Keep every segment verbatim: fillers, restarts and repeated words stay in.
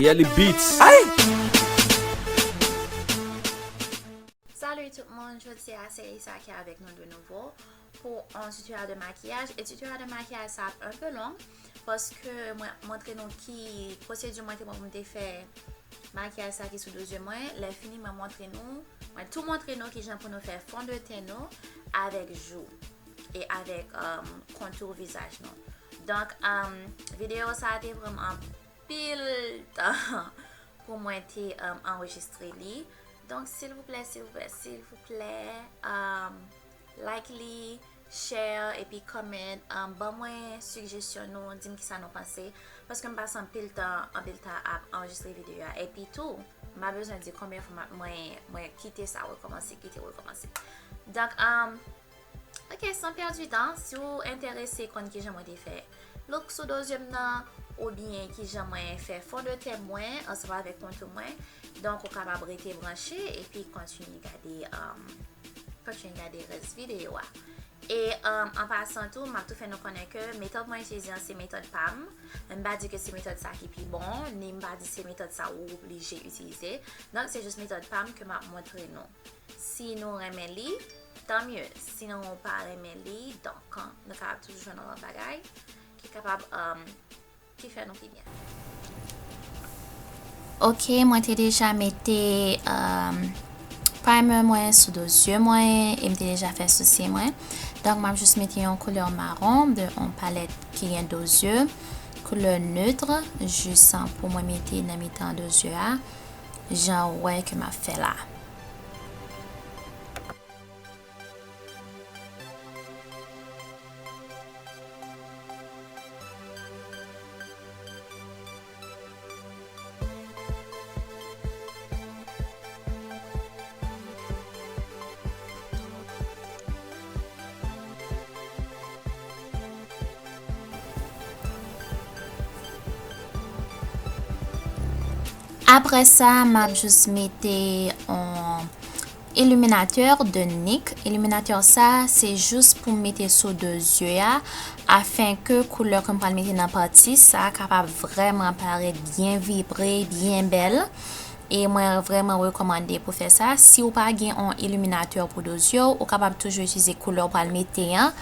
Yali Beats. Ay! Salut tout moun, jodi a se Isa ki avèk nou de nouvo pou yon tutorial de makiyaj. E tutorial de makiyaj sa ap un peu long paske mwen montre nou ki pwosedi mwen te pran pou m te fè makiyaj sa ki sou do zye mwen. Lè fini mwen montre nou, mwen tou montre nou kijan pou nou fè fon de ten nou avèk jou e avèk um, kontou vizaj nou. Donk, um, videyo sa a te pran m anpil tan pou mwen te um, anrejistre li. Donk, silvouplè, silvouplè, silvouplè, um, like li, share, epi comment, um, ban mwen sijesyon nou, di m kisa nou panse. Paske m pase anpil tan, anpil tan ap anrejistre videyo a. Epi tou, m pa bezwen di konbyen fwa mwen, mwen kite sa rekòmanse, kite rekòmanse. Donk, um, Ok, san pèdi tan, si w enterese konn kijan mwen te fè look sou do zye m nan, oubyen kijan mwen fè fon de ten mwen ansanm avèk kontou mwen, donk ou kapab rete branche epi kontinye gade, um, kontinye gade rès videyo a. E um, an pasan tou, m ap tou fè nou konnen ke metòd mwen itilize an se metòd pa m. M pa di ke se metòd sa ki pi bon, ni m pa di se metòd sa ou oblije itilize. Donk se jis metòd pa m ke m ap montre nou. Si nou renmen li, tanmye. Si nou pa renmen li, donk, nou kapab toujou jwenn yon lòt bagay ki kapab, um, ki fè nou pi byen. Ok, mwen te deja mete um, primer mwen sou do zye mwen e m te deja fè souse mwen. Donk, m ap jis mete yon koulè mawon de yon palèt ki gen do zye, koulè neutre, jis pou mwen mete nan mitan do zye a, jan ou wè ke m ap fè la. Apre sa, m ap jis mete yon iliminatè de NYX. Iliminatè sa, se jis pou m mete sou do zye a, afenke koulè ke m pral mete nan pati sa kapab vrèman parèt byen vibre, byen bèl. E mwen vrèman rekòmande pou fè sa. Si w pa gen yon iliminatè pou do zye w, ou kapab toujou itilize koulè w pral mete an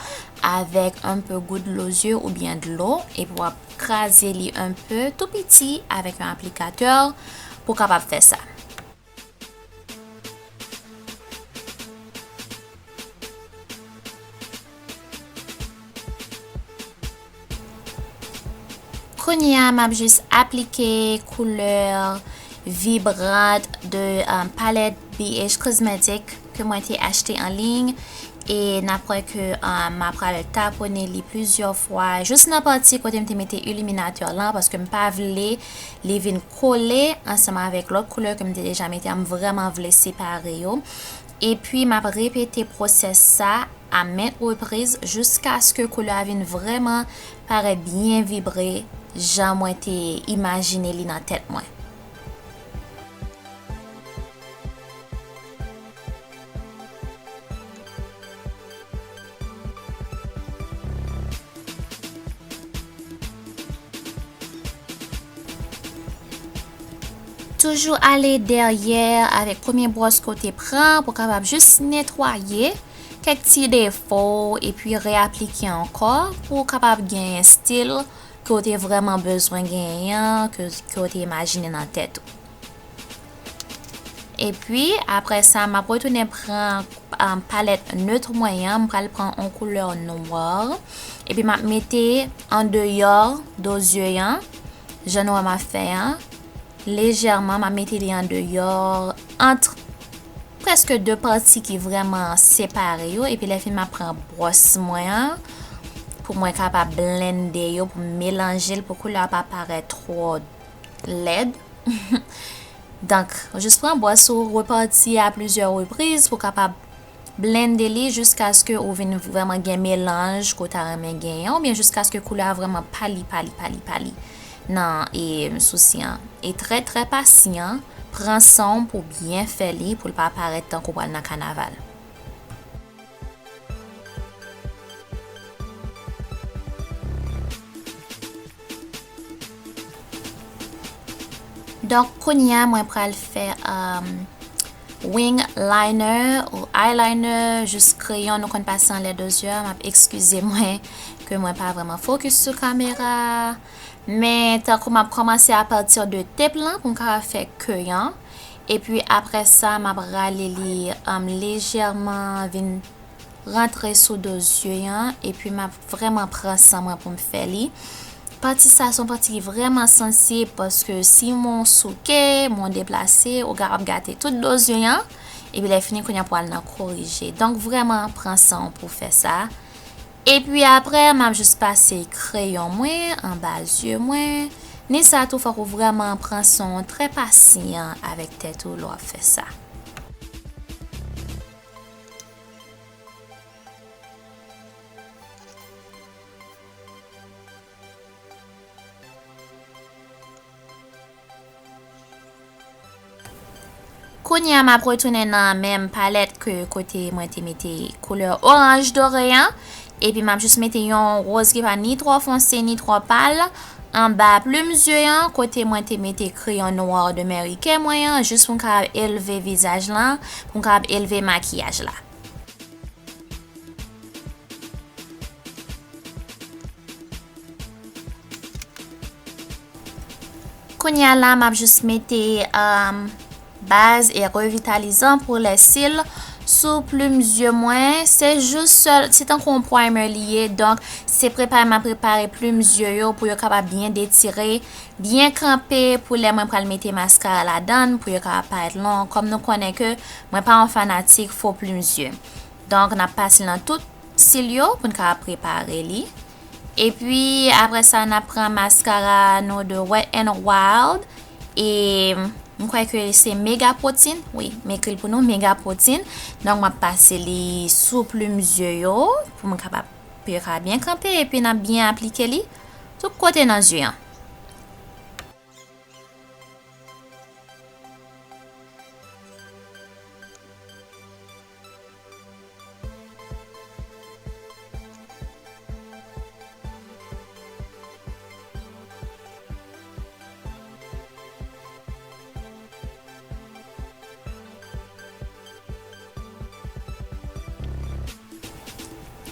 avèk enpe gout dlo zye oubyen dlo, epi w ap kraze li enpe tou piti avèk yon aplikatè pou w kapab fè sa. Kounye a, m ap jis aplike koulè vibrant de um, palèt B H Cosmetic ke mwen te achte an liy. E n ap wè ke um, m ap pral tapone li plizyè fwa, jis nan pati kote m te mete iliminatè lan, paske m pa vle li vin kole ansanm avèk lòt koulè ke m te deja mete a. M vrèman vle separe yo. Epi, m ap repete pwosès sa a maintes reprises jiskaske koulè a vin vrèman parèt byen vibre jan mwen te imajine li nan tèt mwen. Toujou ale dèyè avèk premye bwòs ke w te pran pou w kapab jis netwaye kèk ti defo epi reaplike ankò pou w kapab genyen stil ke w te vrèman bezwen genyen an, ke, ke w te imajine nan tèt ou. Epi, apre sa, m ap retounen pran um, palèt neutre mwen an, m pral pran yon koulè nwa. Epi m ap mete andeyò do zye an, jan nou wè m ap fè an. Lejèman, m ap mete li andeyò ant prèske de pati ki vrèman separe yo. Epi lè fini, m ap pran bwòs mwen an pou mwen kapab blende yo, pou m melanje l, pou koulè a pa parèt twò lèd. Donk, jis pran bwòs ou, repati a plizyè repriz pou w kapab blende li jiskaske ou vin vrèman gen melanj ke w ta renmen genyen, oubyen jiskaske koulè a vrèman pali, pali, pali, pali nan e, sousi an. E trè, trè pasyan, pran san w pou byen fè li, pou l pa parèt tankou w pral nan kanaval. Donk, kounye a, mwen pral fè, um, wing liner ou eyeliner, jis kreyon nou konn pase anlè do zye a. M ap eskize mwen ke mwen pa vrèman fokis sou kamera. Men, tankou m ap kòmanse apati de tep lan pou m kapab fè ke an. Epi apre sa, m ap rale li, um, lejèman, vin rantre sou do zye an, epi m ap vrèman pran san mwen pou m fè li. Pati sa se yon pati ki vrèman sansib, paske si mwen souke, mwen deplase, ou kapab gate tout do zye an, epi lè fini, kounye a pou al nan korije. Donk, vrèman pran san w pou fè sa. Epi apre, m ap jis pase kreyon mwen anba zye mwen. Ni sa tou, fòk ou vrèman pran san w, trè pasyan avèk tèt ou lè w ap fè sa. Kounye a, m ap retounen nan menm palèt ke kote mwen te mete koulè oranj dore an. Epi m ap jis mete yon woz ki pa ni twò fonse, ni twò pal. Anba plim zye an, kote mwen te mete kreyon nwa de Mary Kay mwen an, jis pou m kapab elve vizaj lan, pou m kapab elve makiyaj la. Kounye a la, m ap jis mete, um, baz e revitalizan pou lè sil sou plim zye mwen. Se jis sèl, se tankou yon primer li ye. Donk, se prepare m ap prepare plim zye yo pou yo kapab byen detire, byen kanpe pou lè mwen pral mete maskara ladann, pou yo kapab parèt long. Kòm nou konnen ke mwen pa yon fanatik fo plim zye. Donk, n ap pase l nan tout sil yo pou n kapab prepare li. Epi, apre sa, n ap pran maskara nou de Wet n Wild. E m kwè ke se Mega Protein. Wi, m ekri l pou nou, Mega Protein. Donk, m ap pase li sou plim zye yo pou m kapab, pou yo kapab byen kanpe. Epi, n ap byen aplike li tout kote nan zye an.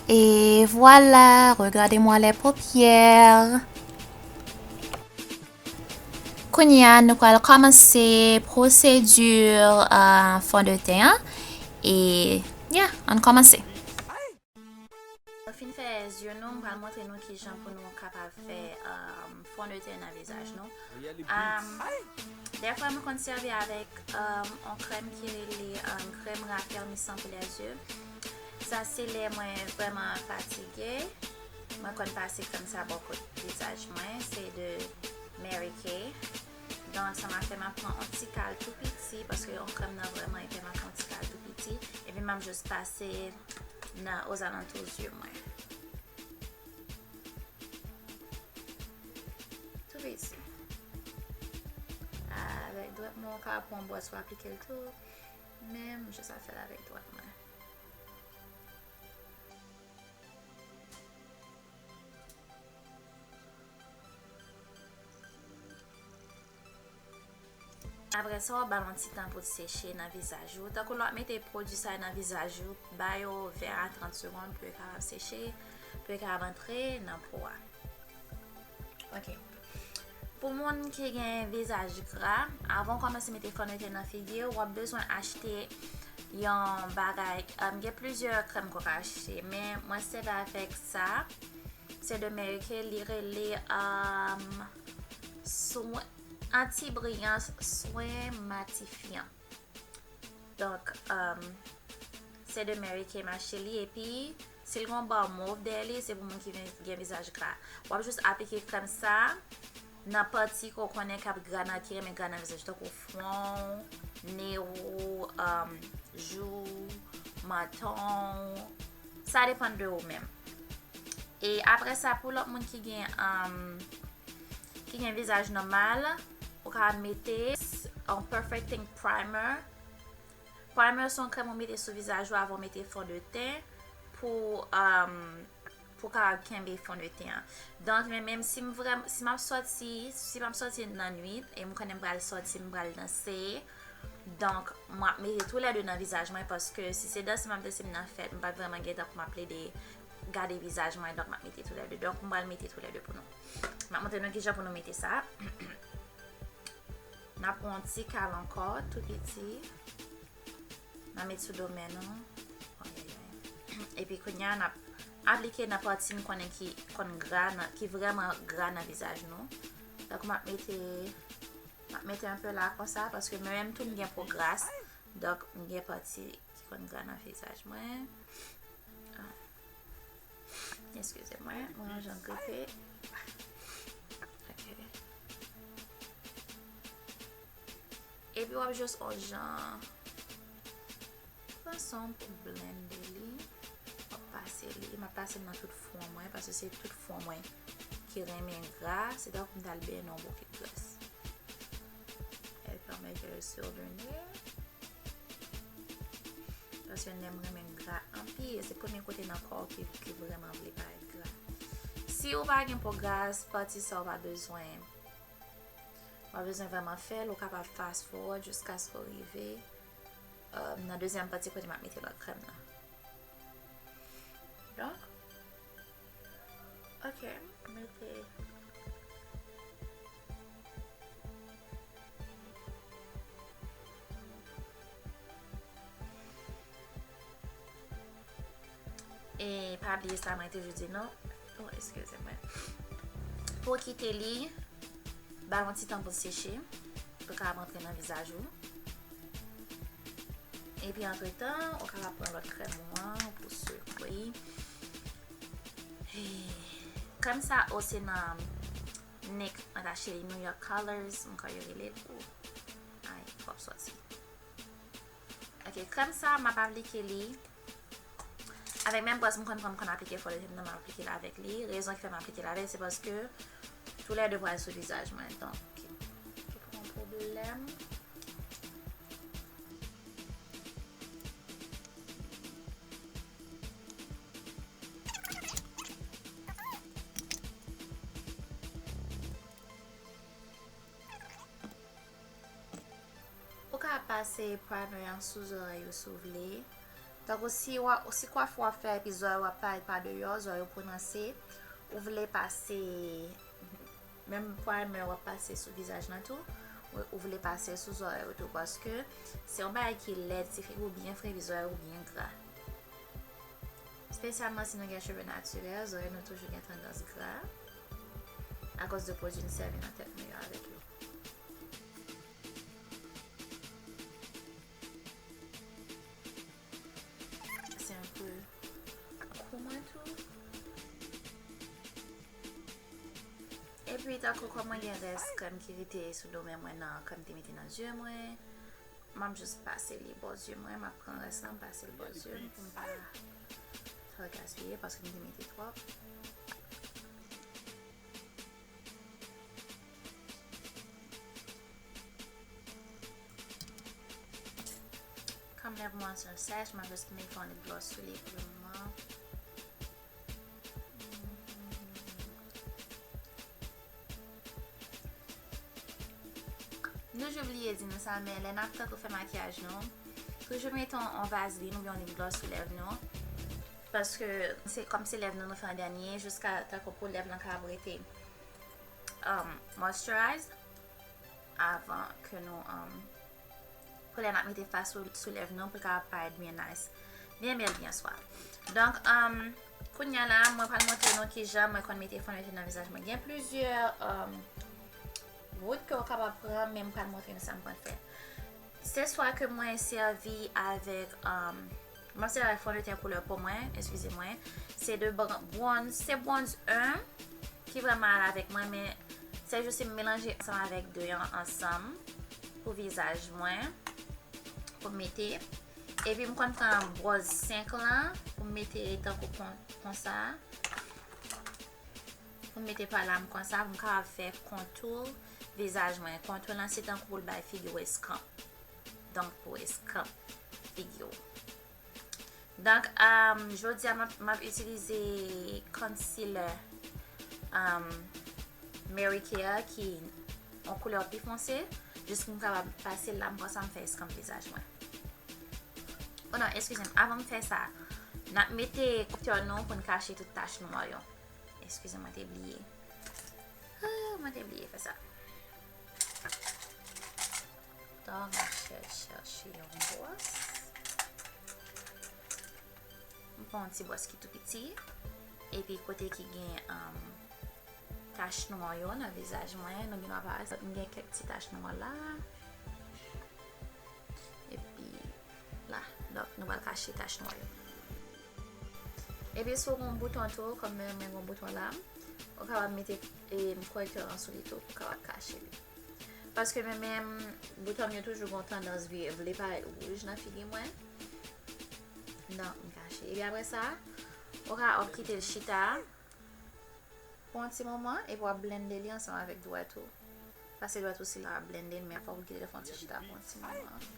Et voilà, regardez-moi les paupières. Kounye a, nou pral kòmanse pwosedi, euh, fondeten an. E, yeah, ann kòmanse. Nou fin fè zye nou, m pral montre nou kijan pou nou kapab fè, euh, fondeten nan vizaj nou. Um, dèfwa, mwen konn sèvi avèk, um, yon krèm ki rele, um, krèm rafèmisan pou lèzye. Sa se lè mwen vrèman fatige. Mwen konn pase krèm sa bò kot vizaj mwen. Se de Mary Kay. Donk, sa m ap fè, m ap pran yon ti kal tou piti, paske yon krèm nan vrèman epè, m ap pran yon ti kal tou piti. Epi m ap jis pase nan ozalantou zye mwen. Tou piti. Avèk dwèt mwen, ou ka pran bwòs pou aplike l tou. Men, m jis ap fè l avèk dwèt mwen. Apre sa, w ba l yon ti tan pou l seche nan vizaj ou. Tankou lè w ap mete pwodui sa yo nan vizaj ou, ba yo ven a trant segonn pou yo kapab seche, pou yo kapab antre nan po a. Ok. Pou moun ki gen vizaj gra, avan w kòmanse mete fondeten nan figi w, w ap bezwen achte yon bagay, um, gen plizyè krèm ke w ka achte, men mwen sèvi avèk sa, se de Mary Kay, li rele, um, swen, anti-briyans, swen matifyan. Donk, um, se de Mary Kay m achte li, epi si l gen yon ba mov dèyè li, se pou moun ki gen, gen vizaj gra. W ap jis aplike krèm sa nan pati ke w konnen k ap gra nan, ki renmen gra nan vizaj, tankou fwon w, ne w, um, jou w, manton w. Sa depann de ou menm. E apre sa, pou lòt moun ki gen, um, ki gen vizaj nòmal, ou ka mete s-, yon Perfecting Primer. Primer se yon krèm ou mete sou vizaj ou avan w mete fondeten pou, um, pou w kapab kenbe fondeten an. Donk, men menm si m vrèm-, si m ap sòti, si m ap sòti nan nwit, e m konnen m pral sòti, m pral danse, donk, m ap mete toulède nan vizaj mwen, paske si se danse m ap danse m nan fèt, m pa vrèman gen tan pou m ap plede gade vizaj mwen, donk m ap mete toulède. Donk, m pral mete toulède pou nou. M ap montre nou kijan pou nou mete sa. N ap pran yon ti kal ankò, tou piti. N ap met sou do men nou. Ayayay. Epi kounye a, n ap aplike nan pati n konnen ki konn gra, nan, ki vrèman gra nan vizaj nou. Donk, m ap mete, m ap mete anpe la konsa, paske mwen menm tou m gen po gras. Donk, m gen pati ki konn gra nan vizaj mwen. Ah. Eskize mwen, mwen yon jan gripe. Ok. Epi w ap jis yon jan pran san w pou blende li. W ap pase li. M ap pase l nan tout fwon mwen, paske se tout fwon mwen ki renmen gra. Se tankou m t al benyen nan yon bouke gras. Elle permet de se revenir. Paske nè m renmen gra anpil. Se premye kote nan kò w ki, ki vrèman vle parèt gra. Si w pa gen po gras, pati sa w pa bezwen. W pa bezwen vrèman fè l, ou kapab fast forward jiskaske w rive, euh, nan dezyèm pati kote m ap mete lòt krèm nan. Donk, ok, mete. E pa bliye sa mwen toujou di nou. Oh, eskize mwen. Pou kite li, ba l yon ti tan pou l seche, pou l kapab antre nan vizaj ou. Epi antretan, ou kapab pran lòt krèm ou an pou sekwe. Krèm sa, o, se nan NYX, nan New York Colors, m kwè yo rele l. Ou, ay, twòp sòti. Ok, krèm sa, m ap aplike li avèk menm bwòs m konn pran, m konn aplike fondeten nan, m ap aplike l avèk li. Rezon ki fè m aplike l avèk, se paske toulède pral sou vizaj mwen. Donk, ki pa yon pwoblèm. Ou ka pase primer an sou zòrèy ou si w vle. Tankou si w a, si kwaf w ap fè epi zòrèy w ap parèt pa deyò, zòrèy ou pwononse, ou vle pase, menm primer w ap pase sou vizaj lan tou, ou, ou vle pase sou zòrèy ou tou, paske se yon bagay ki lèd, si figi w byen fre, epi zòrèy ou byen gra. Espesyalman si nou gen cheve natirèl, zòrèy nou toujou gen tandans gra, akoz de pwodui n sèvi nan tèt nou yo avèk yo. Se yon pe kou mwen tou. Epi, tankou kòm mwen gen rès krèm ki rete sou do men mwen nan, krèm te mete nan zye mwen, m ap jis pase li bò zye mwen, m ap pran rès lan, m pase l bò zye m pou m pa twò gaspiye, paske m te mete twòp. Kòm lèv mwen sèch, m ap jis mete yon lip gloss sou li pou le moman. M toujou bliye di nou sa, men lè n ap tankou fè makiyaj nou, toujou mete yon, yon vazlin oubyen yon lip gloss sou lèv nou. Paske se kòm se lèv nou nou fè an dènye, jiska tankou pou lèv lan ka ap rete, um, moisturize avan ke nou, um, pou lè n ap mete fas sou, sou lèv nou pou l ka ap parèt byen nice, byen bèl, byen swa. Donk, um, kounye a la, mwen pral montre nou kijan mwen konn mete fondeten nan vizaj mwen. Gen plizyè, um, wout ke w kapab pran, men m pral montre nou sa m konn fè. Se swa ke mwen sèvi avèk, um, mwen sèvi avèk fondeten koulè po mwen, eskize mwen, se de bran-, bronz, se bronz en ki vrèman al avèk mwen, men sèl jis m melanje ansanm avèk de an ansanm pou vizaj mwen, pou m mete. Epi m konn pran bronz senk lan pou m mete tankou kon-, konsa. Pou m mete pa la m konsa, pou m kapab fè kontou vizaj mwen. Kontou lan se tankou pou l bay figi w eskanp. Donk, pou eskanp figi w. Donk, um, jodi a m ap, m ap itilize concealer, um, Mary Kay a ki yon koulè pi fonse, jis pou m kapab pase l la, m pran sa m fè eskanp vizaj mwen. Oh non, eskize m, avan m fè sa, n ap mete kontè nou pou n kache tout tach nwa yo. Eskize m, mwen te bliye. Ah, mwen te bliye fè sa. Donk, m ap chè-, chèche yon bwòs. M pran yon ti bwòs ki tou piti. Epi kote ki gen, um, tach nwa yo nan vizaj mwen, nou gen dwa pa wè, m gen kèk ti tach nwa la. Epi la, donk nou pral kache tach nwa yo. Epi si w gen bouton tou, kòm mwen, mwen gen bouton la, ou kapab mete, e, korektè an sou li tou pou w kapab kache li. Paske mwen menm, bouton m yo toujou gen tandans vire, vle parèt wouj nan figi mwen. Donk, m kache. Epi apre sa, ou ka, w ap kite l chita pou yon ti moman, epi w ap blende li ansanm avèk dwèt ou. Pase dwèt ou sou la, w ap blende l, men fòk ou kite l fè yon ti chita pou yon ti moman.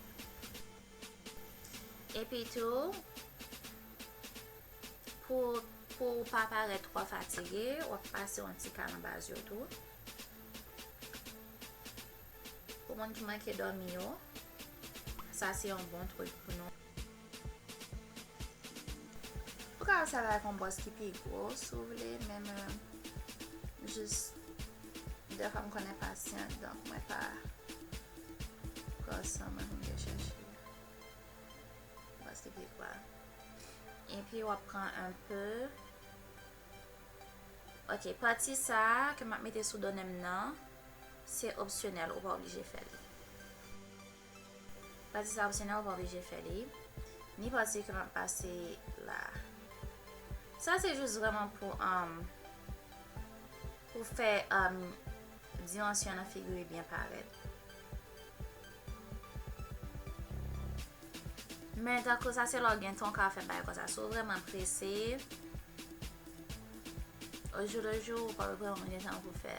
Epi tou, pou, pou w pa parèt twò fatige, w ap pase yon ti kal nan baz yo tou. Pou moun ki manke dòmi yo, sa se yon bon trik pou nou. Ou ka fè sa avèk yon bwòs ki pi gwo, si w vle, men mwen jis, dèfwa m konn enpasyan, donk mwen pa, kòm sa, mwen, m te chèche bwòs ki pi gwo a. Epi w ap pran enpe. Ok, pati sa a ke m ap mete sou do nen m nan, se opsyonèl, ou pa oblije fè li. Pati sa a opsyonèl, ou pa oblije fè li. Ni pati ke m ap pase la. Sa se jis vrèman pou, um, pou fè, um, dimansyon nan figi w byen parèt. Men tankou sa, se lè w gen tan w ka fè bagay konsa. Si w vrèman prese, au jour le jour, ou pa vrèman gen tan pou fè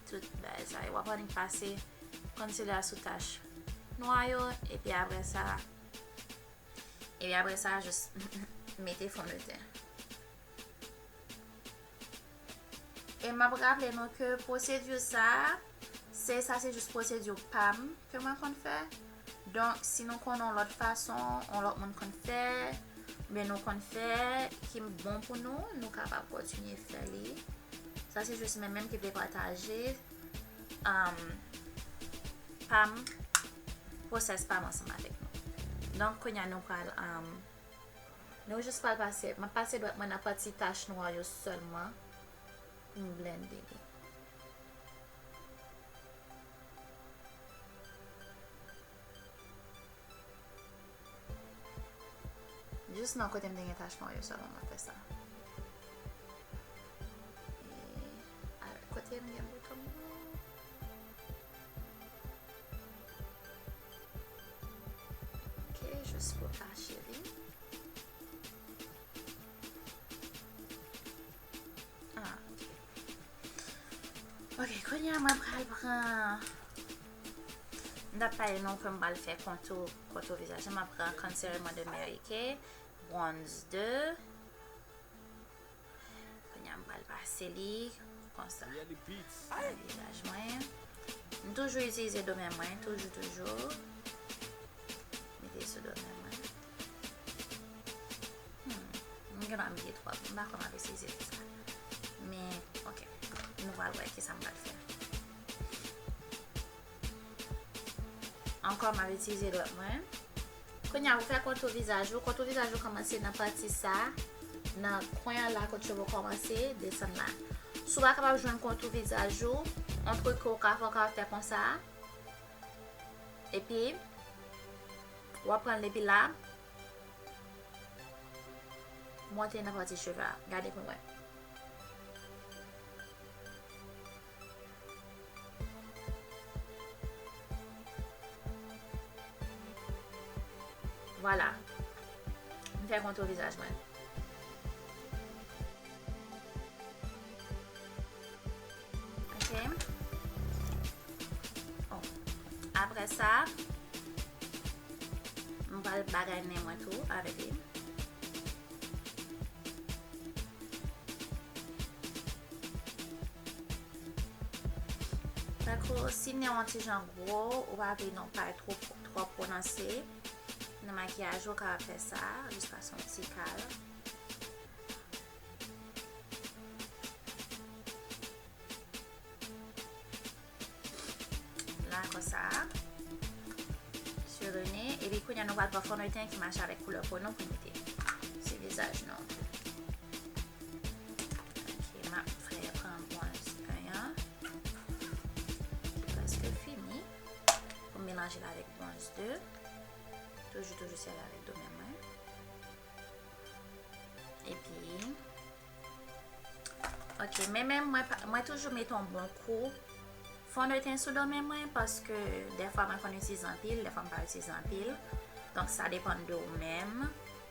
tout bagay sa yo. W ap annik pase concealer sou tach nwa yo, epi apre sa, epi apre sa, jis mete fondeten. E m ap raple nou ke pwosedi sa a, se, sa se jis pwosedi pa m ke mwen konn fè. Donk, si nou konnen yon lòt fason, yon lòt moun konn fè, oubyen nou konn fè, ki bon pou nou, nou kapab kontinye fè li. Sa se jis mwen menm ki vle pataje, um, pa m, pwosès pa m ansanm avèk nou. Donk, kounye a nou pral, um, nou jis pral pase, m ap pase dwèt mwen nan pati tach nwa yo sèlman. M blende li. Jis nan kote m te gen tach nwa yo sèlman m ap fè sa. E, a, kote m gen bouton m nan? Ok, jis pou kache li. Ah, ok. Ok, kounye a mwen pral pran, m t ap pale nou ke m pral fè kontou, kontou vizaj la. M ap pran concealer mwen de Mary Kay, Bronze de. Kounye a m pral pase li konsa nan vizaj mwen. M toujou itilize do men mwen, toujou, toujou. Mete sou do men mwen. Hmm. M gen dwa mete twòp. M pa kwè m ap itilize tout sa. Men, ok. Nou pral wè kisa m pral fè. Ankò, m ap itilize dwèt mwen. Kounye a, ou fè kontou vizaj ou. Kontou vizaj ou kòmanse nan pati sa, nan kwen an la, kote cheve w kòmanse, desann la. Si w pa kapab jwenn kontou vizaj ou, yon trik ke w ka fè, w ka fè konsa. Epi, w ap pran l epi la, monte nan pati cheve a. Gade pou mwen. Vwala. M fè kontou vizaj mwen. Ok. Oh. Apre sa, m pral bagay nen mwen tou avèk li. Tankou si nen w yon ti jan gwo, ou pa vle non pa twò, twò pwononse nan makiyaj ou, ou kapab fè sa, jis pase yon ti kal. La, konsa. Sou le nez. Epi kounye a, nou pral pran fondeten ki mache avèk koulè po nou pou mete sou vizaj nou. Ok, m ap fè pran bwonz en an. Li prèske fini. Pou m melanje l avèk bwonz de. Toujou, toujou sèvi avèk do men mwen. Epi, ok, men men mwen, pa- mwen toujou mete yon bon kou fondeten sou do men mwen, paske dèfwa mwen konn itilize anpil, dèfwa m pa itilize anpil. Donk, sa depann de ou menm.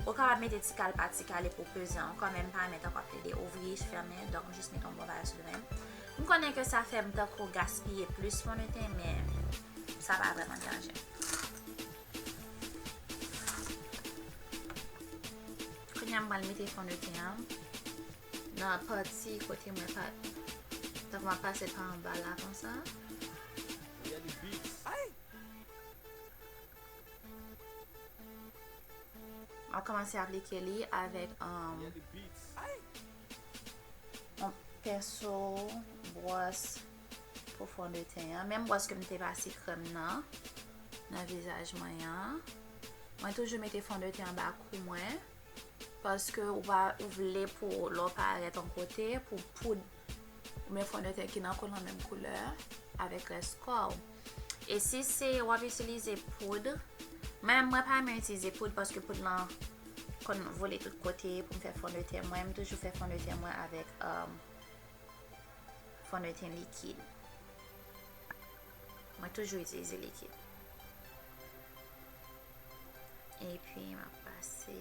Ou kapab mete ti kal pa ti kal epi w peze ankò, men m pa renmen tankou w ap plede ouvri, fèmen. Donk, m jis mete yon bon bagay sou do men m. M konnen ke sa fè m tankou gaspiye plis fondeten, men sa pa vrèman deranje m. Kounye a, m pral mete fondeten an nan pati kote mwen pa, tankou m ap pase pa anba la konsa. M ap kòmanse aplike li avèk, um, yon penso, bwòs pou fondeten an. Menm bwòs ke m te pase krèm nan, nan vizaj mwen an. Mwen toujou mete fondeten anba kou mwen, paske ou pa, ou vle pou lè w parèt yon kote, pou poud oubyen fondeten ki nan kou l an menm koulè avèk rès kò w. E si se w ap itilize poud, men mwen pa renmen itilize poud paske poud lan konn vole tout kote pou m fè fondeten mwen. M toujou fè fondeten mwen avèk, um, fondeten likid. Mwen toujou itilize likid. Epi m ap pase.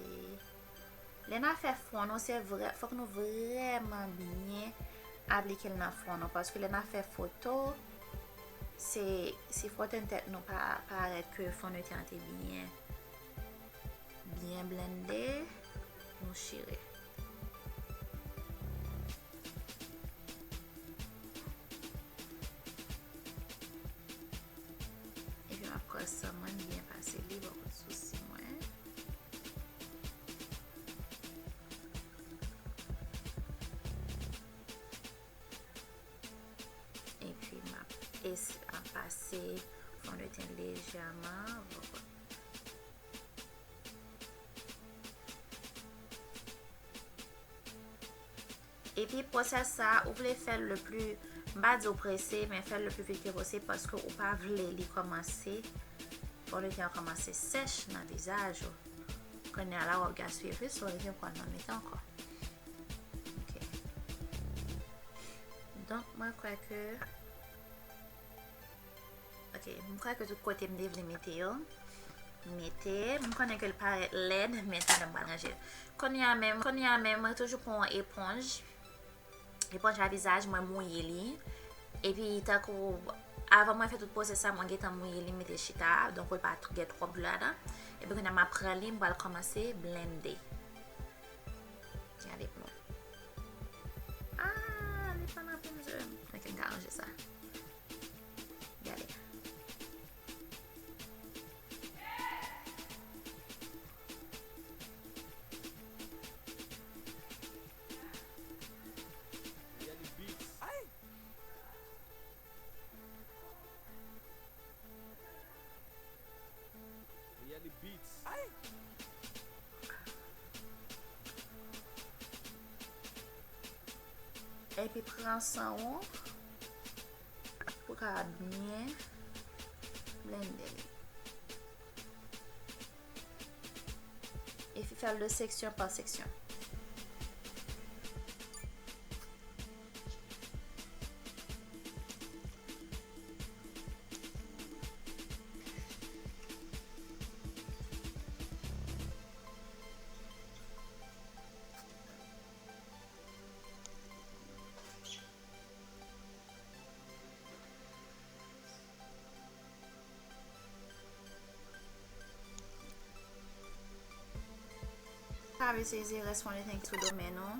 Lè n ap fè fwon nou, se vrè, fòk nou vrèman byen aplike l nan fwon nou, paske lè n ap fè foto, se, si fwon tèt nou pa parèt ke fondeten an te byen, byen blende, nou chire. Epi m ap kòz san mwen byen pase li bò kot sousi mwen. Epi m ap es-, ap pase fondeten lejèman bò kot. Epi pwosès sa, ou vle fè l le pli, m pa di w prese, men fè l le pli vit ke posib paske ou pa vle li kòmanse, fondeten an kòmanse sèch nan vizaj ou. Kounye a la, w ap gaspiye plis fondeten pou al nan mete ankò. Ok. Donk, mwen kwè ke Ok, m kwè ke tout kote m te vle mete yo, m mete. M konnen ke l parèt lèd, men talè m pral ranje l. Kounye a menm, kounye a menm, mwen toujou pran yon eponj. Eponj a vizaj, mwen mouye li. Epi, tankou, avan mwen fè tout pwosès sa, mwen gentan mouye li, m mete chita. Donk, pou l pa t-, gen twòp dlo ladan. Epi, kounye a, m ap pran li, m pral kòmanse blende. Gade pou mwen. Ah, li pa nan pou m di. Ok, m ka ranje sa. Gade. Epi pran san ou pou w ka byen blende li. Epi fè l de seksyon pa seksyon. Kapab itilize rès fondeten ki sou do men nou,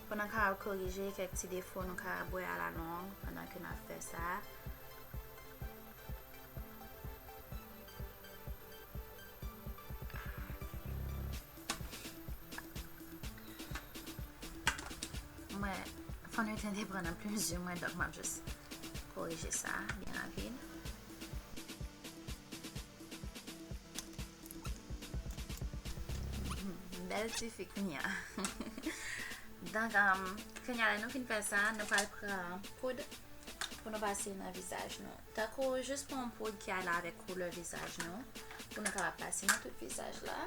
pou n kapab korije kèk ti defo nou kapab wè alalong pandan ke n ap fè sa. Fondöten te pran nan pli mezi mwen, donk m ap jis korije sa byen rapid. Bèl tifi kounye a. Donk, um, kounye a, lè nou fin fè sa, nou pral pran poud pou nou pase nan vizaj nou. Tankou jis pran yon poud ki ale avèk koulè vizaj nou, pou nou kapab pase nan tout vizaj la.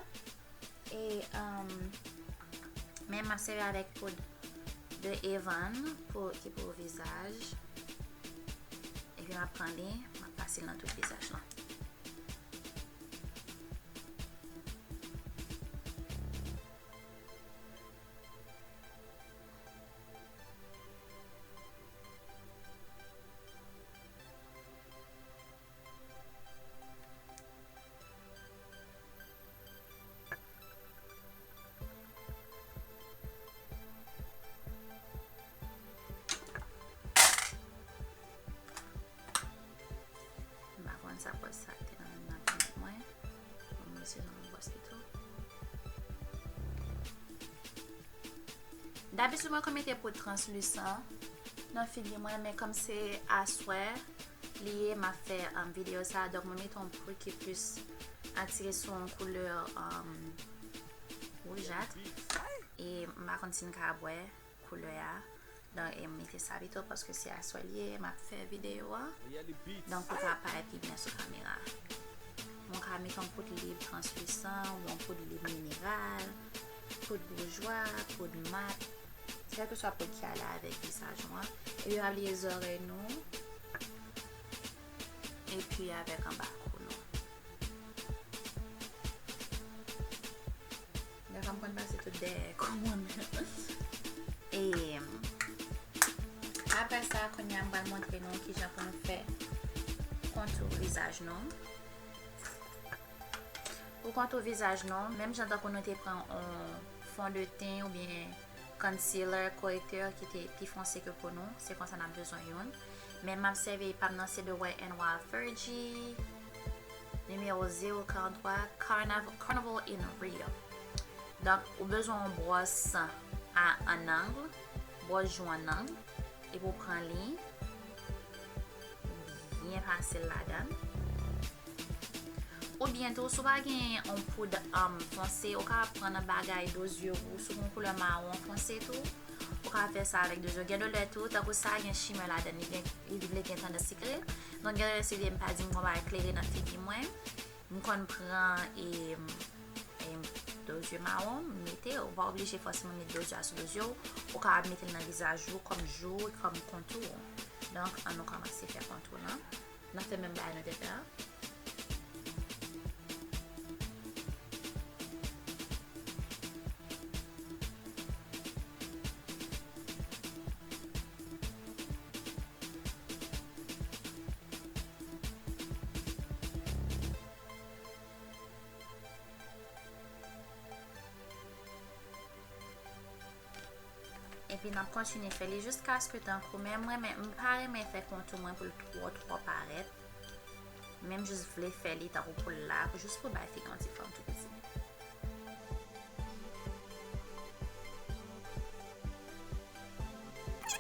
E, um, men m ap sèvi avèk poud de Avon pou, ki pou vizaj. Epi m ap pran li, m ap pase l nan tout vizaj lan. M pa konn sa pwès sa te nan, nan pwès mwen. Bon, mwen se nan pwès pito. Dabitid, mwen konn mete poud translisan nan figi mwen, men kòm se aswè li ye, m ap fè, um, videyo sa, donk mwen mete yon poud ki plis atire sou yon koulè, um, woujat. E m pa konn si n ka wè koulè a. Donk, e m mete sa pito paske se aswè li ye, m ap fè videyo a. Donk, pou l ka parèt pi byen sou kamera. Mwen ka mete yon poud lib translisan, ou yon poud lib mineral, poud boujwa, poud mat, kèlkeswa poud ki ale avèk vizaj ou an. Epi, pa bliye zòrèy nou, epi avèk anba kou nou. Gade, m konn pase tout dèyè kou mwen menm. E apre sa, kounye a, m pral montre nou kijan pou nou fè kontou vizaj nou. Pou kontou vizaj nou, menm jan tankou nou te pran yon fondöten oubyen concealer, korektè ki te pi fonse ke kou nou, se konsa n ap bezwen youn. Men m ap sèvi pa m nan, se de Wet n Wild Fergie, nimewo zewo karant twa, Carniv-, Carnival in Rio. Donk, ou bezwen yon bwòs a, an ang, bwòs jou an ang, epi w pran li, byen pase l ladan l. Oubyen tou, si w pa gen yon poud, um, fonse, ou ka pran nan bagay do zye wouj, si w gen yon koulè mawon fonse tou, ou ka fè sa avèk do zye. Gen de lè tou, tankou sa gen shimmer ladan l, li gen, li vle gen tandans sikre. Donk, gen de lè, se vle m pa di m konn bay klere nan figi mwen. M konn pran, e, e, do zye mawon, m mete, ou pa oblije fòseman met do zye a sou do zye w. Ou ka mete l nan vizaj ou kòm jou, kòm kontou. Donk, ann nou kòmanse fè kontou lan. N ap fè menm bagay nou te fè a. Epi n ap kontinye fè li jiskaske tankou, men mwen, men m pa renmen fè kontou mwen pou l twò, twò parèt. Men m jis vle fè li tankou pou l la, pou jis pou bay figi yon ti fòm tou piti.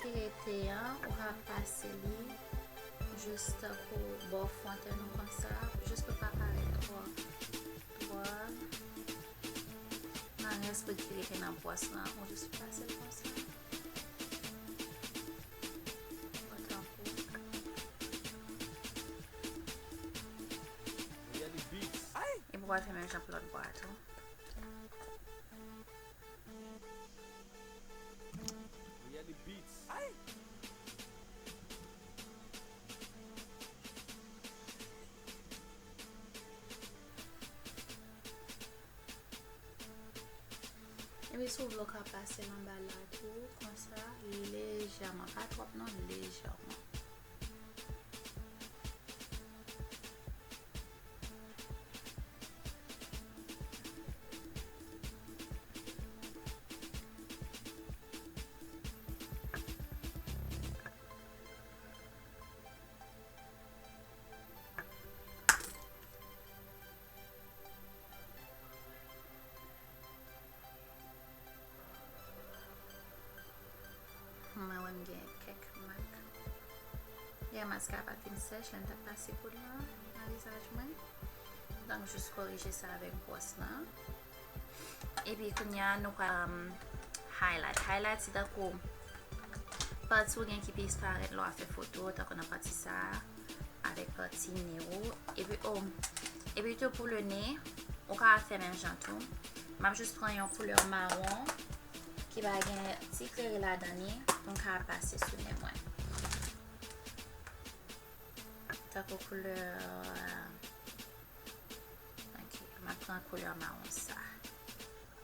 Ki rete an, ou ka pase li jis tankou bò fwon tèt nou konsa, jis pou l pa parèt twò, twò. Nan rès poud ki rete nan bwòs lan, ou jis pase l konsa. Ou tankou. Epi w al fè menm jan pou lòt bò a tou. Epi si w vle, w ka pase l anba la tou, konsa, lejèman, pa twòp non, lejèman. Mwen wè m gen kèk mak. Gen maskara pa t fin sèch lè m t ap pase poud lan nan vizaj mwen. Donk, jis korije sa avèk bwòs lan. Epi, kounye a, nou pral, um, highlight. Highlight, se tankou pati ou gen ki pi disparèt lè w ap fè foto, tankou nan pati sa a, avèk pati ne ou. Epi, oh, epi tou pou le ne, ou ka fè menm jan tou. M ap jis pran yon koulè mawon ki pa gen ti klere ladan li pou m ka pase sou nen mwen. Tankou koulè, euh, ok, m ap pran koulè mawon sa.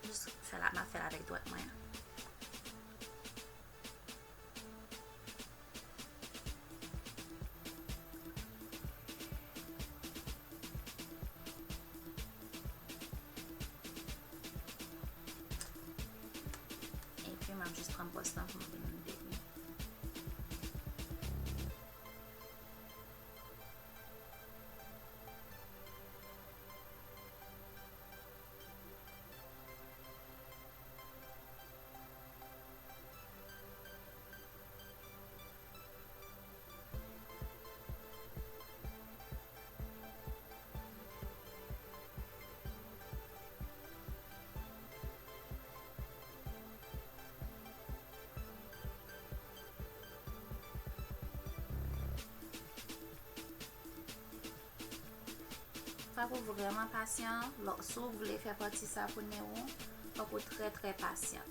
Jis fè la, m ap fè l avèk dwèt mwen. Epi m ap jis pran bwòs lan pou m vin beni. Fòk ou vrèman pasyan, lò, si w vle fè pati sa pou nen ou, fòk ou trè, trè pasyan.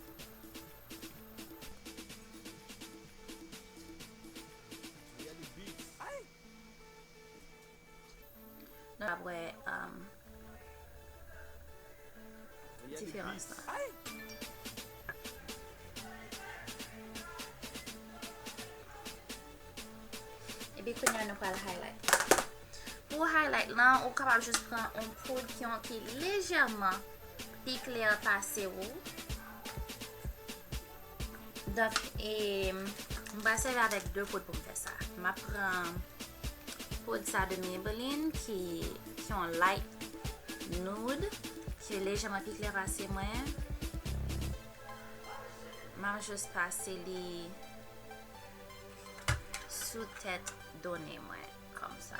Nou ap wè, um, diferans lan. Epi kounye a nou pral highlight. Pou highlight lan, ou kapab jis pran yon poud ki, ki lejèman pi klè pase ou. Donk, e, m va sèvi avèk de poud pou m fè sa. M ap pran poud sa de Maybelline ki, ki yon light nude, ki lejèman pi klè pase mwen. M ap jis pase li sou tèt do ne mwen, kòmsa.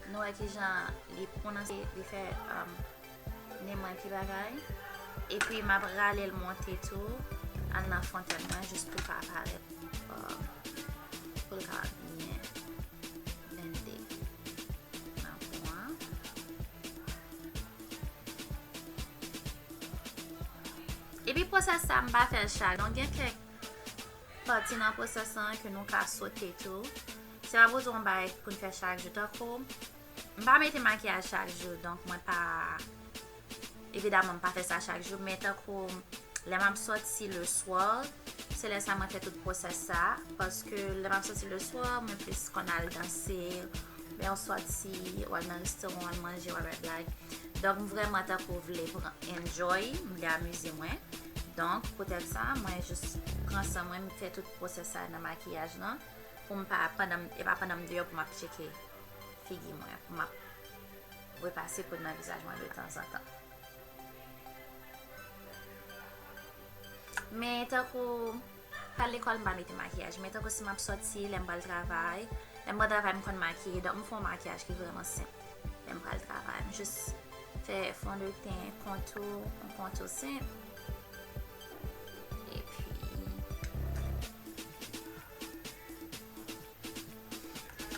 Nou wè kijan li pwononse, li fè, um, nen mwen pi bagay. Epi m ap rale l monte tou, al nan fontèn mwen, jis pou l ka parèt, um, pou l ka byen blende nan pou an. Epi pwosès sa, m pa fè l chak. Donk, gen kèk pati nan pwosès lan ke nou ka sote tou. Se pa bezwen yon bagay pou n fè chak jou. Tankou, m pa mete makiyaj chak jou, donk mwen pa, evidaman, m pa fè sa chak jou, men tankou lè m ap sòti le soir, se lè sa mwen fè tout pwosès sa, paske lè m ap sòti le soir, mwen plis konn al danse, oubyen w sòti, w al nan restoran, w al manje, w al bay blag. Donk, m vrèman tankou vle pran, enjoy, m vle amize mwen. Donk, poutèt sa, mwen jis pran san mwen, m fè tout pwosès sa nan makiyaj lan, pou m pa, pandan m, e pa pandan m deyò pou m ap tcheke figi mwen, pou m ap repase poud nan vizaj mwen de tanzantan. Men tankou, pa lekòl m pa mete makiyaj, men tankou si m ap sòti, lè m pral travay, lè m pral travay m konn makiye, donk m fè yon makiyaj ki vrèman senp. Lè m pral travay, m jis fè fon de ten, kontou, yon kontou senp. Epi,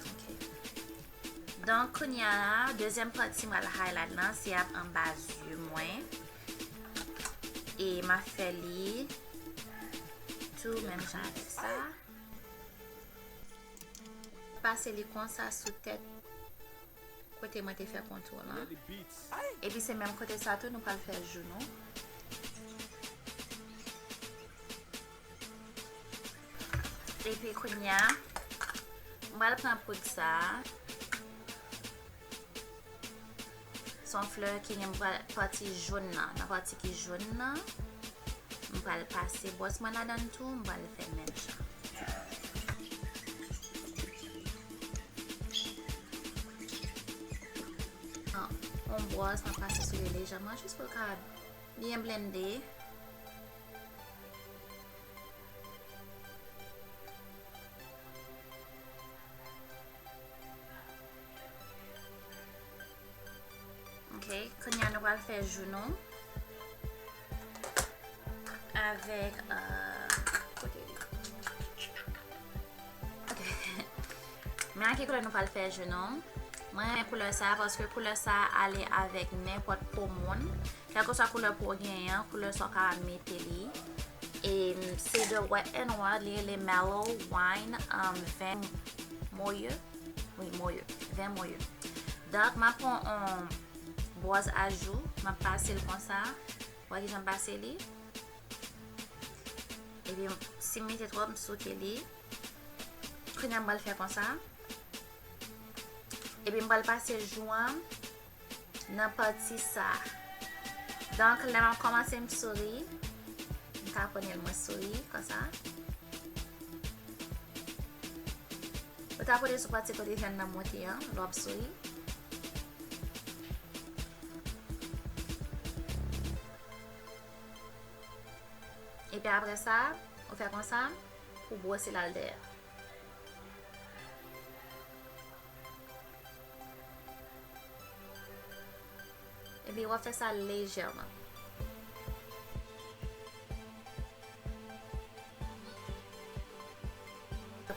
ok. Donk, kounye a, dezyèm pati m pral highlight lan, se ap anba zye mwen. E m ap fè li tou menm jan avèk sa. Pase li konsa sou tèt kote mwen te fè kontou lan. Epi se menm kote sa tou nou pral fè jou nou. Epi kounye a, m pral pran poud sa a. Se yon flè ki gen pati jòn nan. Nan pati ki jòn nan, m pral pase bwòs mwen ladan l tou, m pral fè menm jan. Yon bwòs, m ap pase sou li lejèman, jis pou l ka byen blende. Ok, kounye a nou pral fè jou nou avèk, euh, kote li? Ok. Men a ki koulè nou pral fè jou nou. Mwen renmen koulè sa paske koulè sa ale avèk nenpòt po moun. Kèlkeswa koulè po w genyen an, koulè sa w ka mete li. E, mm, se de Wet n Wild, li rele Mellow Wine, um, ven moye. Wi, moye. Ven moye. Donk, m ap pran yon bwòs a jou, m ap pase l konsa. Wè kijan m pase li. Epi, si m mete twòp, m souke li. Kounye a m pral fè konsa. Epi, m pral pase jou an nan pati sa. Donk, lè m ap kòmanse, m souri. M ka pran l, mwen souri, konsa. Ou ta pote sou pati kote vyann nan monte an, lè w ap souri. Epi apre sa, ou fè konsa, ou bwose l al dèyè. Epi w ap fè sa lejèman.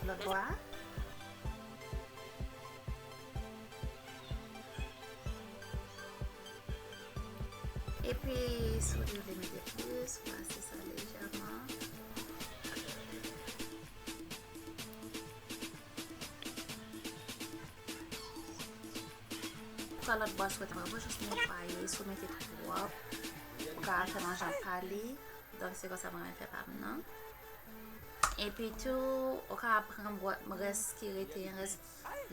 Lòt bò a. Epi, si w te vle mete plis, pase sa lejèman. Pran lòt bò a sou tèt mwen, jis netwaye, si w mete twòp, ou ka fè nan jan pa li. Donk, se konsa mwen fè pa m nan. Epi tou, ou ka pran bwòt rès ki rete, rès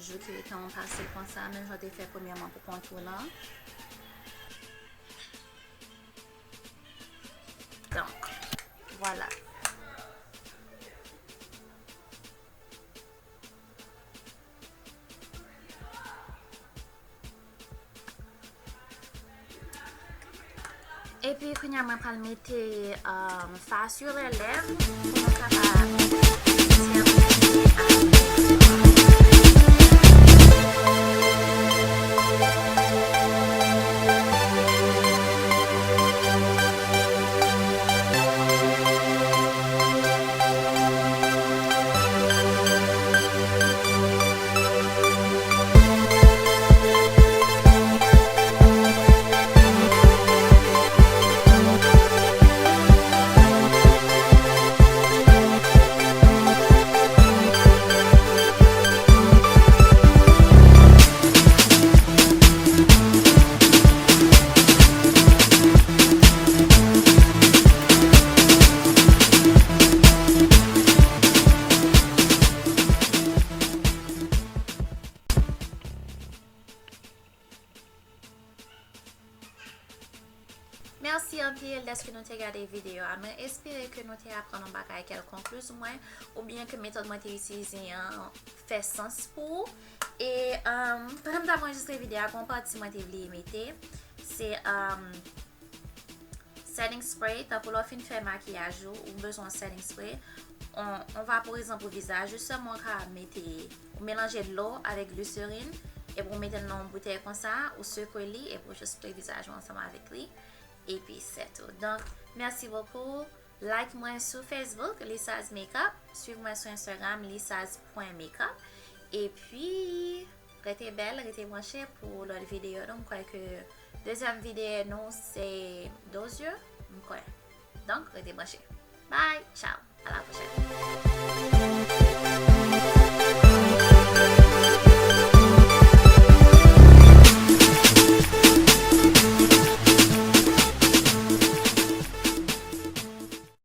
jou ki rete, ou pase l konsa, menm jan w te fè premyèman pou kontounan. Donk, vwala. Epi, kounye a, mwen pral mete, um, fard sur les lèvres pou nou kapab sèvi avèk. Mèsi anpil dèske nou te gade videyo a. Mwen espere ke nou te aprann yon bagay kèlkonk plis ou mwen, oubyen ke metòd mwen te itilize an fè sans pou ou. E, um, pandan m t ap anrejistre videyo a, gen yon pati mwen te bliye mete. Se, um, setting spray, tankou lè w fin fè makiyaj ou, ou bezwen yon setting spray. On, on vaporizan pou vizaj ou, sèlman w ka mete, ou melanje dlo avèk gliserin, epi w mete l nan yon boutèy konsa, ou sekwe li, epi w jis spray vizaj ou ansanm avèk li, epi se tou. Donk, mèsi bokou. Like mwen sou Facebook, Lisaz Makeup. Swiv mwen sou Instagram, lisaz pwen makeup. Epi, rete bèl, rete branche pou lòt videyo nou. M kwè ke dezyèm videyo nou se dozye, m kwè. Donk, rete branche. Bye, ciao, à la prochaine.